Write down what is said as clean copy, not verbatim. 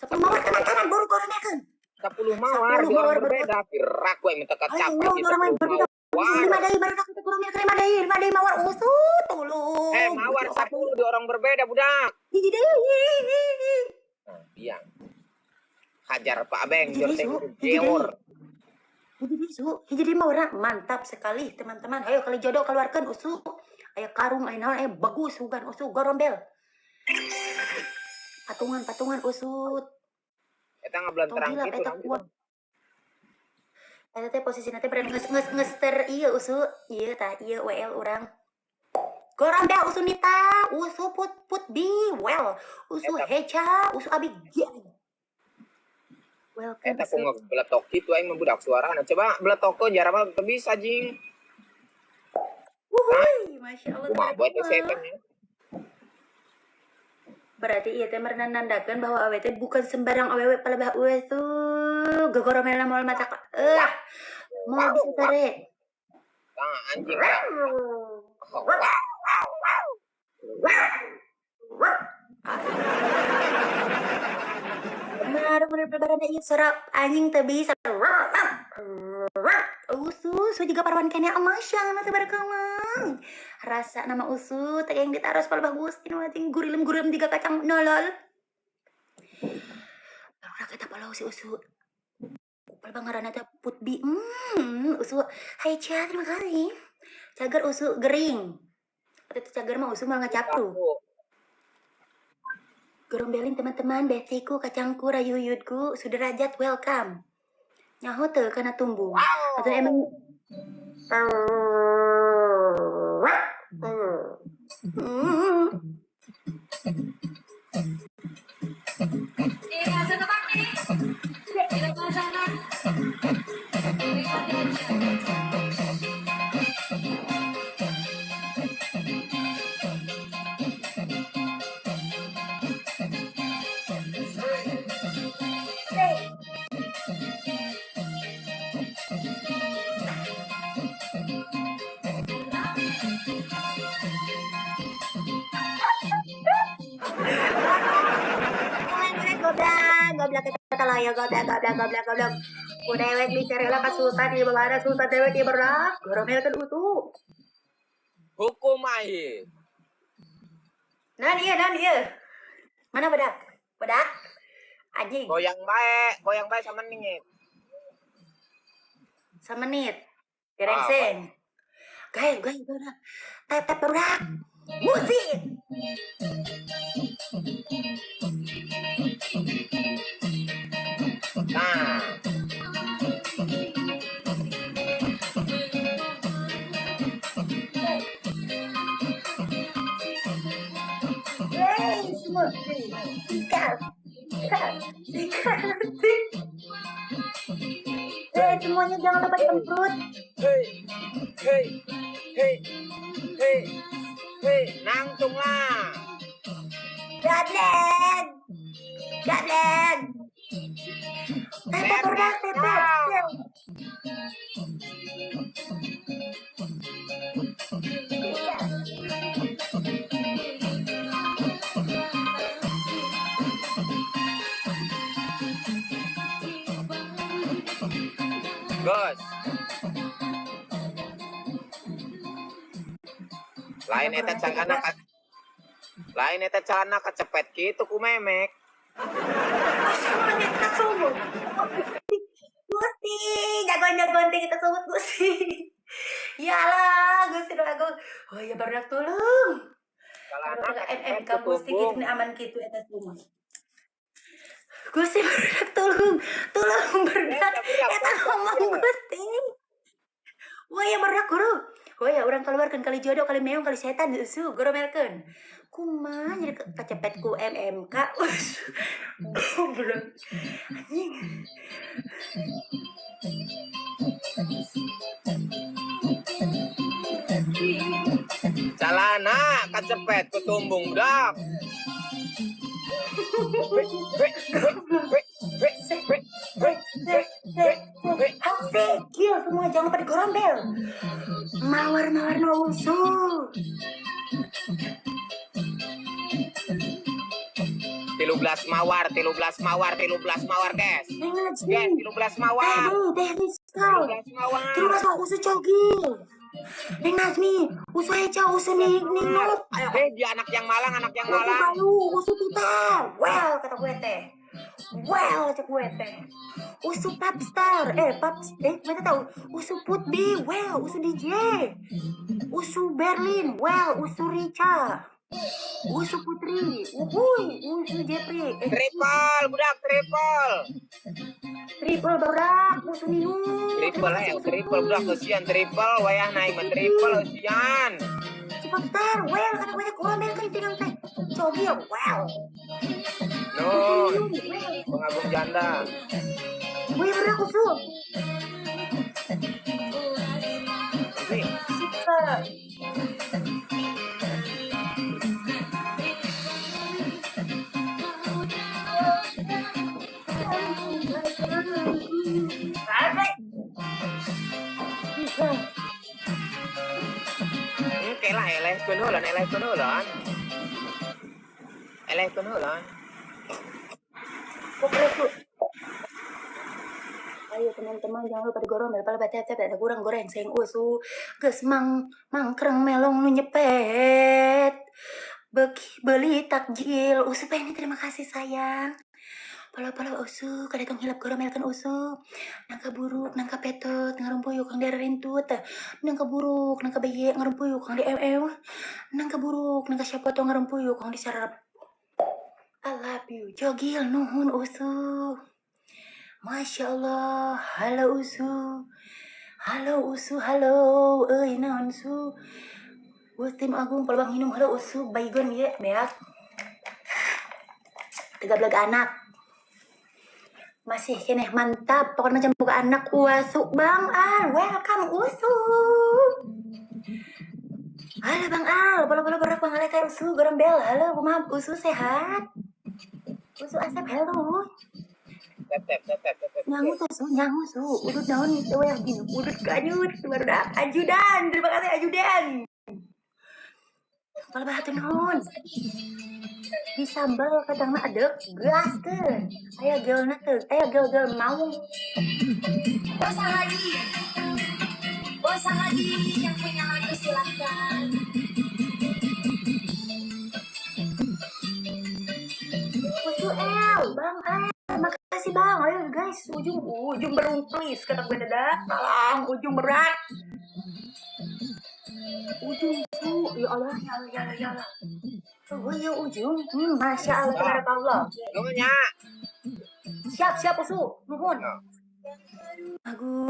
10 mawar, teman-teman, buru goromelkeun. 10 mawar 10 di orang mawar. Berbeda. Pirak gue minta Ayo, kecapai di orang lain 10 berbeda. Mawar. Lima deui baru teh goromelkeun, lima deui, lima deui mawar usut, tolong. Eh, mawar 10 di orang berbeda, budak. Hiji deui. Nah, biang. Hajar Pak Abeng, Hiji jor deui, teh Su. Hiji deui. Jeor. Hiji deui, Su. Hiji deui mawar, mantap sekali, teman-teman. Ayo kali jodoh keluarkan usu. Ayo karung, ayo naon, ayo bagus sugan usu gorombel. Patungan, patungan usut. Eta ngabelenterang Tong hilap kitu eta nanti. Kuat. Eta teh posisina teh beren geus geus geus ter ieu usu, ieu tah ieu WL urang. Gorombel usu Nita, usu put put bi well, usu Eta Heca, usu Abigail. Welcome Eta ku usu. Ngebeletok kitu aing mah, budak, suarana. Coba beletokeun jarang mah teu bisa, jing. Wuhui, Masya Allah, Kumaha buat teh tabarakallah. Setan ya. Berarti ieu teh merenang nandakeun bahwa awewe teh bukan sembarang awewe palebah uwe tuh. Gogoromelna moal mata eh moal bisa sare. Tah, anjing tah. Marah bener bener ieu suara anjing teu bisa. Usus, juga parwan kene, Masya Allah, tabarakallah. Rasa nama usu teh yang ditaros palebah Gusti nu anjing gurilem-gurilem tiga kacang nolol. Barudak eta polau si usu. Palebah ngaranna teh Putbi. Usu. Hai Cha, terima kasih. Cager usu gering. Itu cager mah usu malah ngacapru. Gorombelin teman-teman, betiku, kacangku, rayuyudku, suderajat, welcome. Nyaho teu kana tumbung. Atau emang. Goblok, goblok kita lah ya, goblok, goblok, goblok, goblok. Ku dewek bicara lah ka sultan ieu babara sultan dewek ieu berak. Goromelkeun utuh. Hukum aing. Nan iya, nan iya. Mana bedak? Bedak? Anjing. Goyang bae samenit. Samenit. Gerengseng. Gay, gay, bedak. Tep, tep, bedak. Musik. Nah, Hey, semua. Sikat. Sikat. Sikat. Eh, semuanya jangan lupa cemprut. Hei, hei, hei, hei, hei, nangtung lah. Gablek. Gablek. Tep, tep, bedak, tep, tep. Gus. Lain eta celana ka Lain eta celana kecepet kitu ku memek. Semuanya kita sumut. Gusti, jagoan-jagoan teh kita sumut Gusti. Ya Allah, Gusti doa aku. Oh ya barudak tolong. Celana Barudak kecepet MMK ku Gusti tumbung. Gitu aman kitu eta semua. Gusti barudak tolong, tolong barudak. Eta ngomong Gusti. Wah ya barudak guru. Wah ya urang keluarkan kali jodoh kali meong kali setan usu goromelkeun. Kumaha jadi kecepet ku MMK. Goblok. Anjing. Celana kecepet ku tumbung budak. Asik, gil semua jangan lupa digorombel. Mawar mawar no usu. 13 13 mawar, 13 mawar, 13 mawar, guys. Neng Guys, Najmi. 13 mawar. Teh Teh Rizka. 13 mawar. 13 usu Cogil. Neng Najmi, usu Eca, usu Ning Ninuk. Ayo. Eh, dia anak yang malang, anak yang Usu malang. Bayu, usu Tita. Well, kata gue teh. Well, cek gue teh. Usu Popstar, eh Pops, eh mana tahu. Usu Putbi, well, usu DJ. Usu Berlin, well, usu Rica. Usu Putri, uhuy, usu Jepri. Eh, Triple, budak, triple. Triple berak, usu Ninu. Triple, eh, triple, budak, kesian, triple, wayah naik mah triple, kesian. Si Popstar, well, kata gue teh kurang kan tinggal teh. Cogil, well. Nun, Usu Ninu, well. pengagung janda. Gue berak usu. Sih, Super. Oke lah, elehkeun heula, elehkeun heula. Elehkeun heula. Ayo teman-teman jangan lupa digorong daripada baca ada kurang goreng sing usu geus mang mangkreng melong nu nyepet beki beli takjil usu pengen terima kasih sayang. Pala-pala usu kada tong hilap goromelkeun usu nangka buruk nangka petot ngarumpuyuk kang daerah rintut nangka buruk nangka beye ngarumpuyuk kang di ew nangka buruk nangka siapa tong ngarumpuyuk kang disarap. I love you jogil nuhun usu. Masya Allah, halo Usu, halo Usu, halo, euy naon Su, Gusti Agung palbang hinum, halo Usu, baygon ye, beak, tiga belag anak, masih keneh mantap, pokoknya macam buka anak uasu, Bang Al, welcome Usu, halo Bang Al, bola-bola berak Bang Al, Usu, gorembel, halo, maaf Usu sehat, Usu Asep, halo. Tep, tep, tep, tep, tep, tep. Nyangu tuh su, nyangu su, udut daun itu yang gini, udut kanyut, baru dah ajudan, terima kasih ajudan. Kalau bahatu nuhun, di sambal kadang ada gas ke, ayah gel tuh, ayah gel gel mau. Bosang lagi. Bosang lagi yang punya lagu silahkan. Usu El, Bang El, makasih Bang, ayo guys, ujung ujung berung please, kata gue dadah, tolong ujung berat. Ujung su, ya Allah, ya Allah, ya Allah, ya Allah. Oh ya ujung, masya Allah, tabarakallah. Nuhun nya. Siap, siap Usu, nuhun. Agung.